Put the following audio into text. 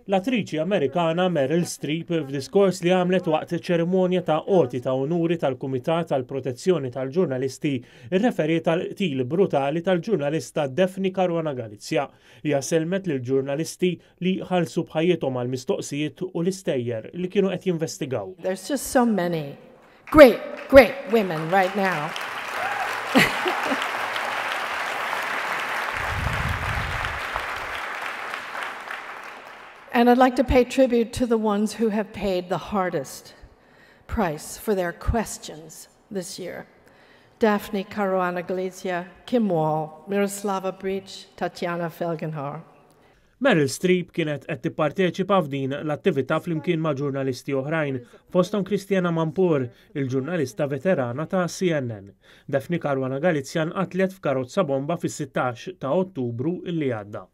L-attriċi Amerikana Meryl Streep f'diskors li għamlet waqt ċerimonja ta' għoti ta' unuri tal-Kumitat għall-Protezzjoni tal-Ġurnalisti rreferiet għall-qtil brutali tal-ġurnalista Daphne Caruana Galizia. Hija sellmet lill-ġurnalisti li ħallsu b'ħajjithom għall-mistoqsijiet u l-istejjer li kienu qed jinvestigaw. There's just so many great, great women right now. And I'd like to pay tribute to the ones who have paid the hardest price for their questions this year. Daphne Caruana Galizia, Kim Wall, Miroslava Breach, Tatiana Felgenhauer. Meryl Streep kienet qed tipparteċipa f'din l-attività flimkien ma' ġurnalisti oħrajn, fosthom Christiana Amanpour, il-ġurnalista veterana ta' CNN. Daphne Caruana Galizia nqatlet f'karozza bomba fis-16 ta' Ottubru li għadda.